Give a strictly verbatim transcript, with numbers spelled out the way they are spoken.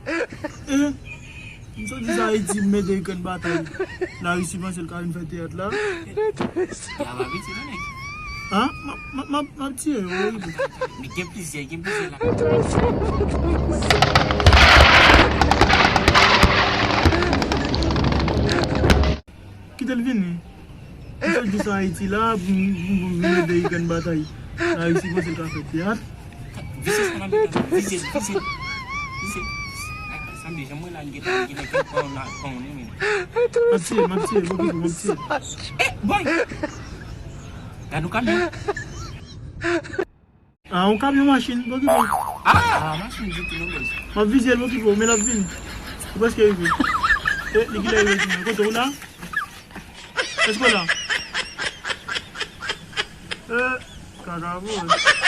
Eh, m sot di sa Ayiti, m mete yon grenn batay. Larisi panse l ka vin fè teyat la. Teyat la piti, non, nèg? An? M ap, m ap, m ap, m ap tiye yo, wi. Men gen plizyè, gen plizyè la. Kite l vini. M sot di sa Ayiti la, pou m, pou m, pou m vin ede Ikrèn batay. Larisi panse l ka fè teyat. Vise sa nan mitan, vise, vise, vise. Ay, sa m di, jan mwen la, m gentan, m gentan gen pran la, pran ou, men. M ap tiye, m ap tiye, bò ki pou m ap tiye. Eh, boy! Gad yon kamyon. Ah, yon kamyon machin, bò ki pou. Ah, machin di tou, non, boy. M ap vize l, bò ki pou, men l ap vini. Ou prèske rive. Eh, li genlè rive, kote ou la? Èske w la? Eh, kaka, boy.